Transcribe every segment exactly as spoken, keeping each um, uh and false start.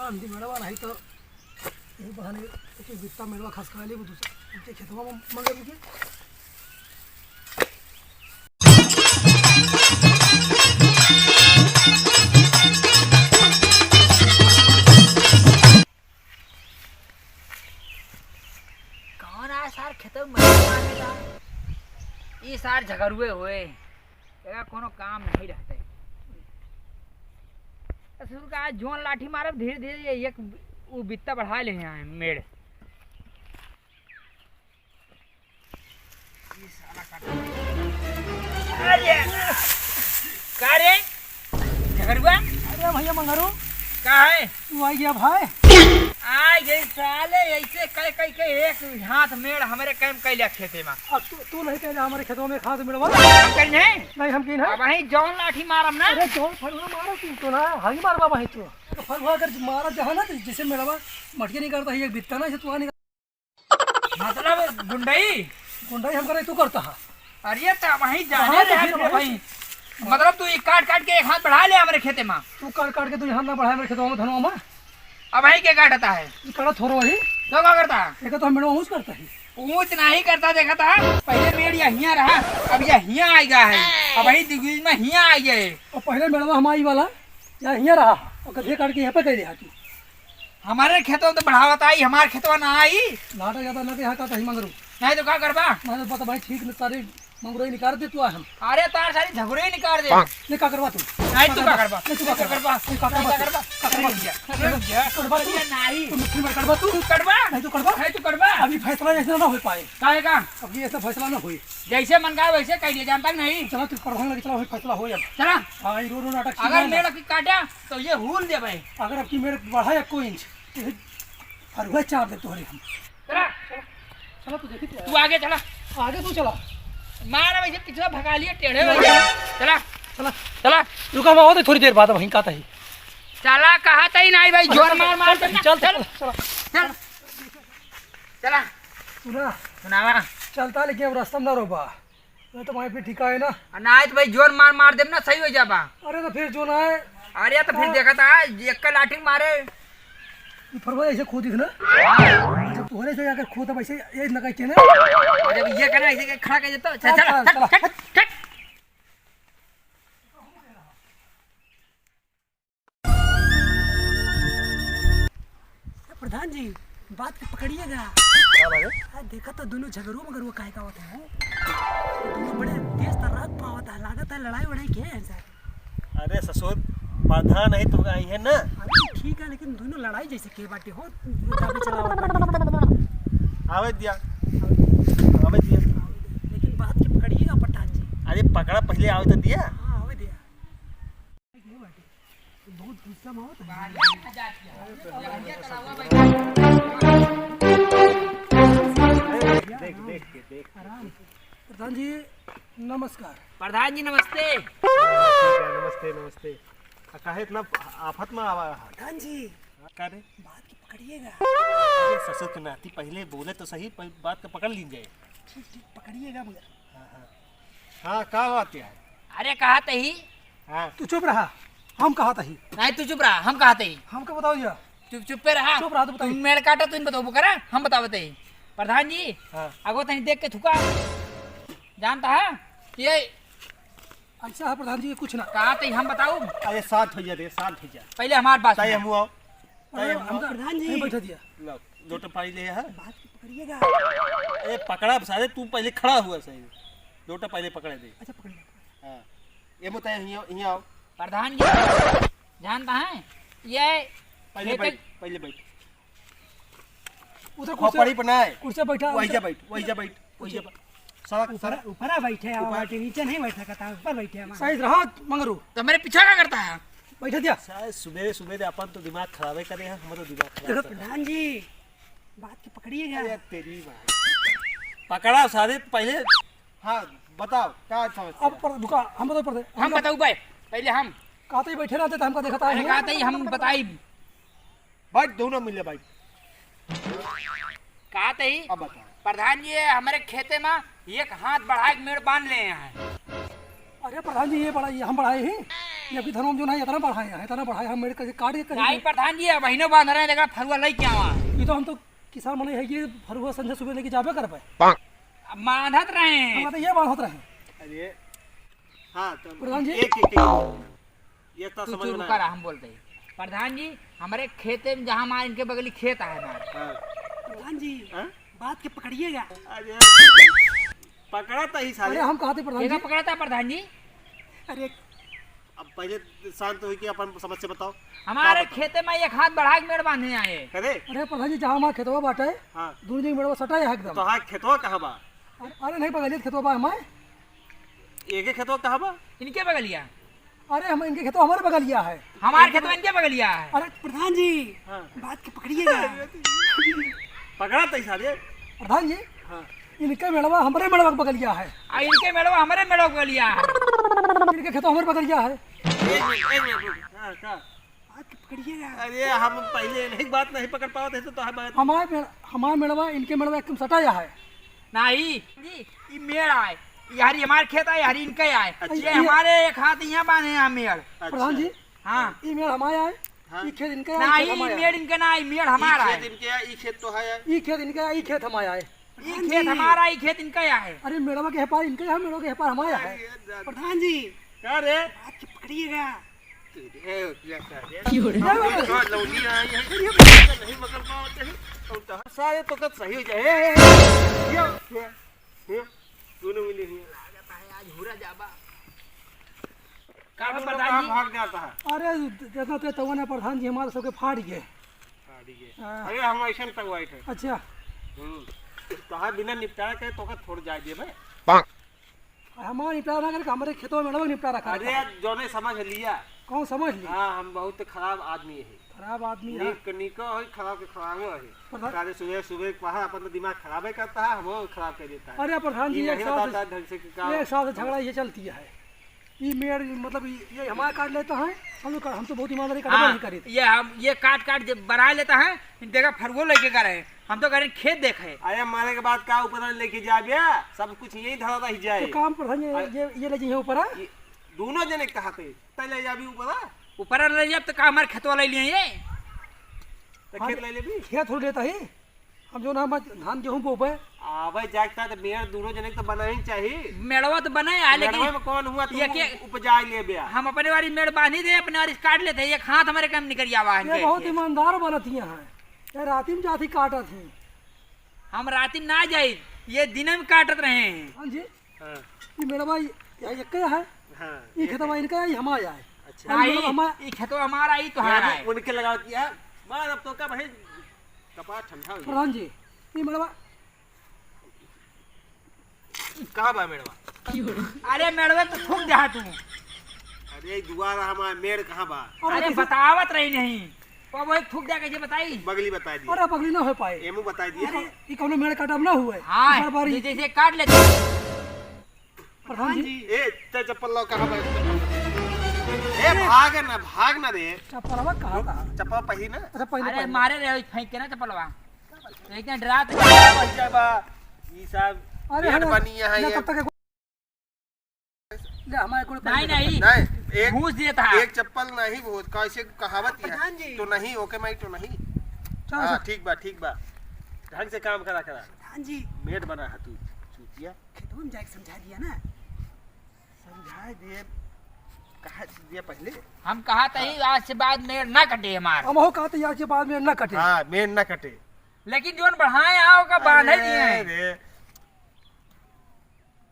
अंतिम मेड़वा नहीं तो यही बहाने एक बित्ता मेड़वा खसका लेबू दूसरा उनके खेतवा में मगर के। कौन आए सार खेतवा में मच्छर मारे ला? ई सार झगड़ुए होए, एका कोनो काम नहीं रहते। ससुर का आज जौन लाठी मारब, धीरे धीरे ये एक उ बित्ता बढ़ा ले हैं मेड़। अरे, का रे? झगड़ुआ? अरे भैया मंगरू। का है? तू आ गया भाई। आ गई साले, ऐसे कह कह के एक हाथ मेड़ हमरे काम कैले खेते में। अब तू, तू नहीं कहले हमारे खेतवा में खाद मेड़वा। हम कहीं नहीं। नहीं, हम कहीं नहीं। अब वहीं जौन लाठी मारम ना। अरे जौन फरुआ मारो तू तो ना, हई मारबा वहीं तू। तो फरुआ अगर मारा जहाँ ना, तो जैसे मेड़वा मटके नहीं करता है, एक बित्ता ना, जैसे तू आ नहीं मतलब गुंडई? गुंडई हम करे, तू करता है। अरे, त वहीं जाने कहाँ रहे तो फिर अपने वहीं भाई। मतलब, तू ये काट काट के एक हाथ बढ़ा ले हमरे खेते में। तू काट काट के तू यहाँ ना बढ़ाए मेरे खेतवा में, धनवा में। अब वहीं के काटता है? ये काटा थोड़ा वही। तो का करता? एक तो हम मेड़वा ऊँच करता है। ऊँच नहीं करता, देखा था, पहले मेड़ या हियाँ रहा, अब या हियाँ आ गया है, अब वहीं दिग्विजय में हियाँ आ गया है। और पहले मेड़वा हमारी वाला या हियाँ रहा, और गधे काट के यहाँ पे कह दिया तू। हमारे खेतवा में तो बढ़ावत आई, हमारे खेतवा ना आई। लाटा ज्यादा लगे है का तही मंगरू। नहीं तो का करबा? मैं तो बता भाई ठीक न सारे मंगरू ही निकाल दे तू आ हम। अरे तार सारी झगड़ू ही निकाल दे। नहीं का करबा तू? नहीं तू का करबा? नहीं तू का करबा? नहीं का करबा? नहीं का करबा? रुक जा, रुक जा। करबा तू? अरे नहीं। तू मिट्टी में करबा तू? तू करबा? नहीं तू करबा? नहीं तू करबा? अभी फैसला ऐसे ना हो पाए। काहे का? अभी ऐसा फैसला ना होई। जैसे मन का वैसे कह दिया, जानता कि नहीं? चला तू प्रधान लगे चला, वही फैसला हो जाए। चला। हाँ, ये रो रो नाटक अगर सीखना है। मेड़ की काटा तो ये हूल दे भाई। अगर अब की मेड़ बढ़ा एक इंच, तो ये फरुआ चाप दे तोहरे हम। चला। चला तू देखी तू। तू आगे चला। आगे तू चला। मार वैसे पिछला भगा लिए टेढ़े वैसे। चला। चला। चला। रुका, हम आवत है थोड़ी देर बाद, वहीं का तही। चला, कहा तही नहीं भाई, जोर मार मार के ना। चल, चल, चल। चला। चला। सुना। सुनावा। चलता लेकिन अब रास्ता में ना रोबा। नहीं तो वहीं पे ठिका है ना। आ, ना आए तो भाई जोर मार मार देब ना, सही हो जाबा। अरे तो फिर जो ना है। अरे तो फिर हाँ। देखा था, एक का लाठी मारे। ये फरवा ऐसे खोदी थी ना। जब तोहरे से अगर खोद वैसे ये लगा के ना। जब ये करना ऐसे के खड़ा कर देता, चल, चल, चल, चल, चल, चल। चल। प्रधान जी, बात के पकड़िएगा। का बात है? आ, देखा तो दोनों झगड़ू मगरू काहे का होता है? दोनों बड़े तेज तर्राक पावत है, लागत है लड़ाई वड़ाई के है सर। अरे ससुर, प्रधान है तो आई है ना। अरे ठीक है, लेकिन दोनों लड़ाई जैसे के बाटे हो, मुकाबले चलावत बाटे। आवे दिया, आवे दिया। लेकिन बात के पकड़िएगा प्रधान जी। अरे पकड़ा पहले, आवे तो दिया। हाँ, आवे दिया। बहुत गुस्सा में होता है। देख, देख, देख, देख। आराम। प्रधान जी, नमस्कार। प्रधान जी, नमस्ते। नमस्ते, नमस्ते। आ, काहे इतना आफत में आवा है? प्रधान जी। का रे? बात के पकड़िएगा। अरे ससुर के नाती, पहले बोले तो सही, पह-, बात को पकड़ लीन जाए। ठीक, ठीक, पकड़िएगा मगर। हाँ, हाँ। हाँ, का बात है? अरे, कहा तही? हाँ। तू चुप रहा, हम कहा तही। नहीं, तू चुप रहा, हम कहा तही। हमका बताओ या। चुप, चुप पे रहा। चुप रहा, तू बताइए। तू मेड़ काटा, तू इन बताओ, करा, हम बताओ, बताइए। प्रधान जी, हाँ। अगो तनी देख के थुका। जानता है? ये ऐसा है प्रधान जी, ये कुछ ना। कहा तही, हम बताऊ? अरे, शांत हो जा रे, शांत हो जा। पहले हमार बात ताई सुना। हमू आओ। अरे, ताई हमू आओ। प्रधान जी। नहीं बैठा दिया। लो, लोटा पानी ले है। बात को पकड़िएगा। अरे, पकड़ा सारे, तू पहले खड़ा हुआ सही। लोटा पहले पकड़े दे। अच्छा, पकड़ लिया। हाँ। ये बताए, हियाँ, हियाँ आओ। प्रधान जी, जानता है, ये पहले खेते बैठ, पहले बैठ। उधर खोपड़ी पर ना है। कुर्सी बैठा, वही जा उधर। बैठ, वही जा बैठ, वही जा बैठ। सड़क, ऊपर, सड़क। ऊपर बैठे हैं, ऊपर। बैठे, नीचे नहीं बैठ सकता, ऊपर बैठे हैं। सही रहा, मंगरू। तो मेरे पीछे क्या करता है? बैठा दिया। साले सुबह, सुबह से अपन तो दिमाग खराबे करे हैं, हम तो दिमाग खराब देखो, कर रहे हैं। प्रधान जी, बात के पकड़िएगा। अरे तेरी माँ। पकड़ा सारे पहले। हाँ, बताओ, क्या समस्या? अब पर, रुका, हम बताओ पर दे। हम बताऊ भाई, पहले हम। कहा तो ही बैठे रहते तो हमका देखता है। अरे कहा तो ही हम बताई। बैठ, दोनों मिले बैठ। कहा तही? अब बताओ। प्रधान जी, हमरे खेते में एक हाथ बढ़ाए के मेड़ बांध ले हैं। अरे प्रधान जी, ये बढ़ा, ये हम बढ़ाए ही। ये अभी धनवा में जो ना इतना बढ़ाए हैं, इतना बढ़ाए, हम मेरे कहीं काट के कहीं नहीं प्रधान जी, अब बहिनो बांध रहे हैं, देखा फरुआ लेके आवा। ये तो हम तो किसान मने है, ये फरुआ संझा सुबह लेके जाबे करबे। अब बांधत रहे हैं। हम तो ये बांधत रहे हैं। अरे, हाँ, तो प्रधान जी। एक, एक, एक, ये तो तू समझ चुप में कर, आया। हम बोलते हैं। प्रधान जी, हमारे खेते में जहाँ हमारे इनके बगली खेत है हमारे। हाँ। प्रधान जी, हाँ? बात के पकड़िएगा। अरे, पकड़ा तो ही साले। अरे, हम कहा थे प्रधान जी। पकड़ा था प्रधान जी? अरे, अब पहले शांत होके अपन समस्या बताओ। हमारे का बताओ? खेते में एक हाथ बढ़ा के मेड़ बांधे आए। अरे। अरे प्रधान जी, जहाँ हमारा खेतवा बाटे, हाँ। दोनों जगह मेड़वा सटा है एकदम। तो हाँ, खेतवा कहाँ बा? अरे, अरे नहीं, बगलिया खेतवा बा हमारे। एक खेतवा कहाँ बा? इनके बगलिया। अरे, हम इनके खेतवा हमारे बगलिया है। हमारे खेतवा इनके बगलिया है। अरे प्रधान जी, हाँ। बात के पकड़िएगा। पकड़ा तो ही साले। प्रधान जी, हाँ। इनके मेड़वा हमरे मेड़वा के बगलिया है। आ, इनके मेड़वा हमरे मेड़वा के बगलिया है। इनके खेतवा हमरे बगलिया है। एक मिनट, एक मिनट, रुक। हाँ, का? बात के पकड़िएगा। अरे, हम पहले नहीं, बात नहीं पकड़ पावत है, तो, तो हम बात हमारे मेड़-, हमारे मेड़वा, इनके मेड़वा एकदम सटाया है। नहीं, जी, ई मेड़ आए, यारी हमारे खेत आए, यारी इनके आए। अच्छा। ये ये हमारे एक हाथ यहाँ बांधे हैं मेड़। अच्छा। प्रधान जी, हाँ। ई मेड़ हमारे आए, हाँ। ई खेत इनके आए, ना, खेत ई हमारे आए। मेड़ इनके ना, ई मेड़ ई हमारा खेत है। इनके आए, ई खेत तो है यार। ई खेत इनके आए, ई खेत हमारे आए। ई खेत हमारा, ई खेत इनका या है। अरे, मेड़वा के हेपार इनका या है, मेड़वा के हेपार हमारा है। अरे, दादा। प्रधान जी, क्या रे? बात के पकड़िएगा। तेरे, क्या कर रे? क्यों रे? हम तो लौंडी आई है, नहीं पकड़ पावत है। और तो सारे तो कब सही हो जाए। हे, हे, हे, ये, ये, ये, दोनों मिले हुए। लागत है आज हुरा जाबा। का दोनों प्रधान जी? भाग जाता है। अरे, देखो तो तवन है प्रधान जी, हमारे सबके फाड़ गए। फाड़ गए। हाँ। अरे, हम ऐसे तक वाइट है। अच्छा। हम्म। तोहार बिना निपटारा करे तोका छोड़ जाए देबे। हमारा निपटारा ना करे, हमारे खेतवा में लड़ो निपटारा करे। अरे, जौने समझ लिया। कौन समझ लिया? हाँ, हम बहुत खराब आदमी है। खराब आदमी है। नीक के नीको है, खराब के खराबो है। प्रधान सारे सुबह सुबह पहा अपन तो दिमाग खराबे करता है, हमो खराब कर देता है। अरे प्रधान जी, ये एक नहीं साल से, बताता है ढंग से कि का एक साल से झगड़ा ये चलती है। ई मेड़, मतलब, ई, ये हमारा काट लेता है, हम लोग का, हम तो बहुत ईमानदारी का हाँ, नहीं करी थी। ये हम, ये काट काट जब बना लेता है, देखा फरुओ लेके का रहे, हम तो करें खेत देखे। अरे, मरे के बाद का ऊपर लेके जाबे? सब कुछ यही धरा रह जाए। तो काम पर है, ये, अरे, ये, ये ले जाइए ऊपर, हाँ? ये दोनों जने कहा थे, तै ले जाबी ऊपर, हाँ? ऊपर ले जाब तो का हमारे खेतवा ले लिए ये? तो खेत अरे, ले लेबी? खेत हो लेता ही। हम जो ना, हम धान गेहूं बोबे। आवे जागता तो मेड़ दोनों जने के तो बनाई चाहिए। मेड़वा तो बनाए आ, लेकिन मेड़वा में कौन हुआ, तू ये के उपजाए ले बे। हम अपने वाली मेड़ बांधी दे, अपने वाली काट लेते, एक हाथ हमारे काम निकल जावा है ये इनके। बहुत ईमानदार बनत ही हैं। ये राती में जाती काटत ही। हम राती में ना जाई, ये दिन में काटत रहे हैं। हाँ जी। हाँ। ये मेड़वा ये, ये एक है। हाँ, ये ये खेतवा है। इनका है, ये हमारा है। अच्छा। और ये हाँ, मेड़वा ये, हमारा ये खेतवा हमारा, ये तोहारा यानी है। उनके लगावत किया। मार अब तो का भाई, कपार ठंडा हो गया। प्रधान जी, ये मेड़वा कहाँ बा मेड़वा? अरे मेड़वे तो थूक दे तू। अरे दुआरा हमारा मेड़ कहाँ बा? अरे अरे कैसे? बतावत रही नहीं। अब वही थूक दे, कैसे बताई? बगली बताई दिए। अरे बगली ना हो पाए। एमू बताई दिए। अरे, ये कौनो मेड़ काटब ना हुए। हाँ, ऊपर बारी। ये जैसे काट लेते। प्रधान जी। ए, ते चप्पल लाओ, कहाँ बा? ए, भाग ना, भाग ना रे। चप्पलवा कहाँ, कहाँ? चप्पल पहिरी ना। अच्छा, पहले अरे पहले। मारे रे, फेंक के ना चप्पलवा। तो एक दिन डरात बन जाए बा, ई सब अरे गेट हमारे बनी है ना, ये। तब तक एक ले, हमारे को नहीं, पहले नहीं। नहीं, एक घूस देता। एक चप्पल नहीं बहुत, कैसे कहावत है? प्रधान जी। तो नहीं, ओके, मैं तो नहीं। चलो हाँ, सर। ठीक बा, ठीक बा। ढंग से काम करा, करा। प्रधान जी। मेड़ बना है तू, चूतिया। खेतवा में जाके समझा दिया ना। समझा दिए, कहा दिया पहले। हम कहा था ही, हाँ। आज से बाद मेड़ ना कटे हमार। हम हो कहा था, आज के बाद मेड़ ना कटे। हाँ, मेड़ ना कटे। लेकिन जोन बढ़ाए आओ का बांधे अरे दिए हैं। रे।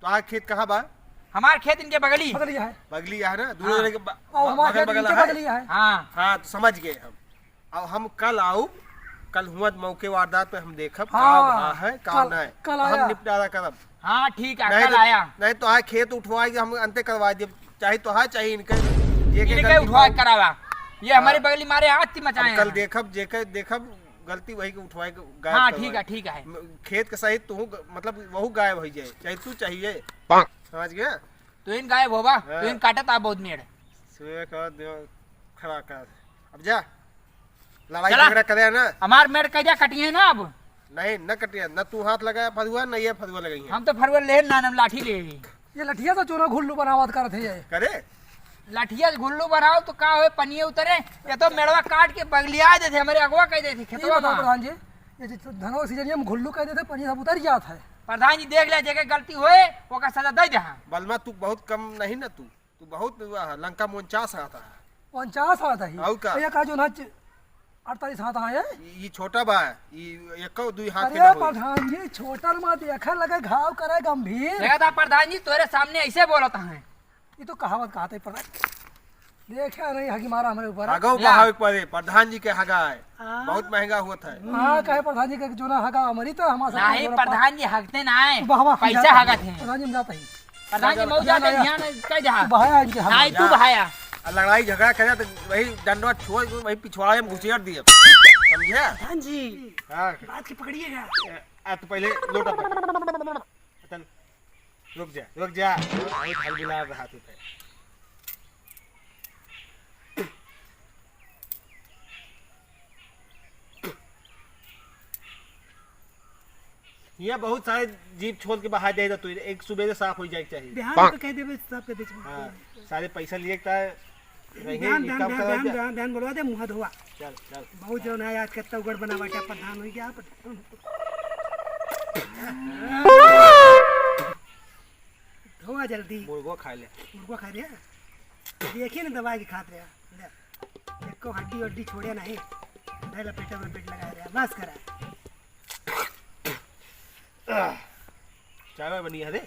तो आ खेत कहाँ बा? हमार खेत इनके बगली। बगलिया है। बगलिया है ना? दोनों हाँ। जने के ब-, और हमार बगल खेत बगल इनके है? बगलिया है। हाँ। हाँ, तो समझ गए हम। अब हम कल आउब, कल हुआ मौके वारदात पे हम देखब, हाँ, का है, का कल, नहीं। कल तो हम आया। निपटारा करब। हाँ, ठीक है, नहीं कल तो, आया। नहीं तो आ खेत उठवाए के हम अंते करवा देब, चाहे तो है, चाहे इनके, जे के इनके गलती उठवा बा। करावा। ये हाँ। हमारे बगली मारे आती मचाए हम कल हैं। देखब, जे के देखब, गलती वही के उठवाए के गायब हाँ, करवाए। ठीक है, ठीक है। म-, खेत के सहित तू ग-, मतलब वहू गायब हो जाए, चाहे तू चाहिए। समझ गया? तू इन गायब होबा, हाँ। तू इन काटत आ बहुत मेड़। सुबह का दिमाग खराब कर। अब जा, लड़ाई चला। झगड़ा करे ना। हमार मेड़ कइजा कटिए ना अब। नहीं, न कटिए, न तू हाथ लगाया फरुआ, न ये फरुआ लगाई है। हम तो फरुआ ले ना, हम लाठी ले। ये लठिया तो चोरा घुल्लू बनावत करत है ये। करे? लठिया से घुल्लू बनाओ तो का होए, पनिया उतरे? ये तो मेड़वा काट के बगलिया देते, हमरे अगवा कह देते ये खेतवा बताओ मा। प्रधान जी, ये जो धनवा के सीजन में घुल्लू कह देते, पनिया सब उतर जात है। प्रधान जी देख ले, जेके गलती होए ओका सजा दे दे। हाँ। बलमा, तू बहुत कम नहीं ना, तू तू बहुत वह लंका में उनचास हाथ है। उनचास हाथ है। और का? ये का जो ना च-, अड़तालीस हाथ है। ई, ई छोटा बा, ई एको दुई हाथ के अरे ना होई। प्रधान जी, छोटा मा देखे लगे घाव करे गंभीर। देखा था प्रधान जी, तोरे सामने ऐसे बोलत हैं। ये तो कहावत कहते हैं प्रधान। देखे नहीं हगी मारा हमरे ऊपर। हगो या। बहावे के पड़े, प्रधान जी के हगा है। हाँ। बहुत महंगा होत है। हाँ, कहे प्रधान जी के जो ना हगा हमारी तो हमारे साथ नहीं, जोड़ा पा- प्रधान जी हगते ना है, तू बहावा, हम पैसा जाते हैं। हगत हैं। प्रधान जी, हम जाते हैं। प्रधान जी, जा, मऊ जा, जाते जा, हैं, जा। ध्यान कह दे, हाँ। तू बहाया इनके हम। नहीं, तू जा। बहाया। आ, लड़ाई झगड़ा करे तो वही डंडवा छोड़, वही पिछवाड़े में घुसेड़ दिए। समझे? प्रधान जी, हाँ। बात के पकड़िएगा। आ, तू पहले लोटा पकड़। चल, रुक जा, रुक जा। बहुत हलबिला रहा तू तो। ये बहुत सारे जीप छोड़ के बाहर जाए तो तू एक सुबह से साफ हो जाए के चाहिए। बिहान तो कह देबे, साफ कर दे। हाँ, सारे पैसा लिए का रही है, ध्यान, ये ध्यान, काम ध्यान, करा ध्यान, जा। ध्यान, ध्यान बोलवा दे, मुँह धोवा। चल, चल। बहुत जौन है आज कत्ता उगड़ बना बाटे, प्रधान हो गया, प्रधान। धोवा जल्दी। मुर्गो खा ले। मुर्गो खा ले। देखिए ना दवाई के खात रहे। ले। एको हड्डी वड्डी छोड़े नहीं। धैला पेटे में पेट लगा रहे। बस करा। चाय वाय बनी है रे?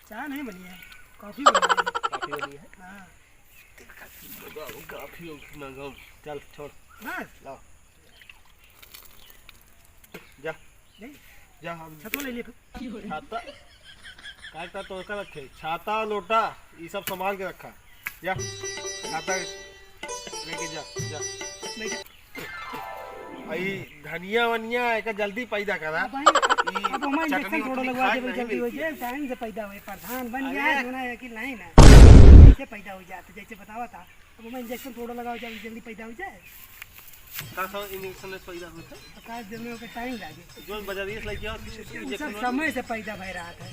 चाय नहीं बनी है, कॉफी बनी है। कॉफी बनी है? हाँ। कॉफी मंगाओ। चल, छोड़। बस। लाओ। जा। नहीं। जा, हम छतवा ले लिए फिर। छाता? काय का तो का रखे? छाता, लोटा, ये सब संभाल के रखा। जा। छाता लेके जा, जा। नहीं। भाई, धनिया वनिया एका जल्दी पैदा करा। अब भाई, ई अब हमारे चटनी इंजेक्शन थोड़ा उटनी लगवा खाए दे, नहीं जल्दी हो मिलती जाए, है। टाइम से पैदा हुए, प्रधान बन अरे। गया, जो ना है कि नहीं ना, कैसे पैदा हो जाते, जैसे बतावा था। अब हमारे इंजेक्शन थोड़ा लगाओ, जल्दी, जल्दी पैदा हो जाए। का सा इंजेक्शन में पैदा होता है? तो का जन्मे के टाइम लागे। जो बजारिया से लेके आओ, किसी से उ सब इंजेक्शन समय से पैदा भय रहा था।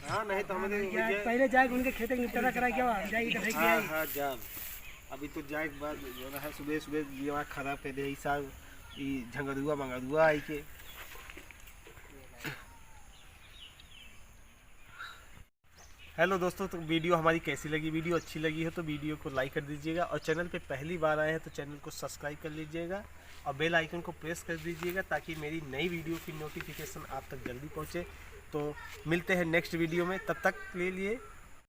हाँ, नहीं तो हमारे यार, पहले जाके उनके खेते के निपटारा करा के आओ, हम जाइए तो भाई हाँ, जाइए। हाँ, जा। अभी तो जाए के बाद जो है, सुबह, सुबह दिमाग खराब कर दे, ई साल ई झंगरुआ मंगरुआ आई के। हेलो दोस्तों, तो वीडियो हमारी कैसी लगी? वीडियो अच्छी लगी हो तो वीडियो को लाइक कर दीजिएगा और चैनल पे पहली बार आए हैं तो चैनल को सब्सक्राइब कर लीजिएगा और बेल आइकन को प्रेस कर दीजिएगा ताकि मेरी नई वीडियो की नोटिफिकेशन आप तक जल्दी पहुँचे। तो मिलते हैं नेक्स्ट वीडियो में, तब तक के लिए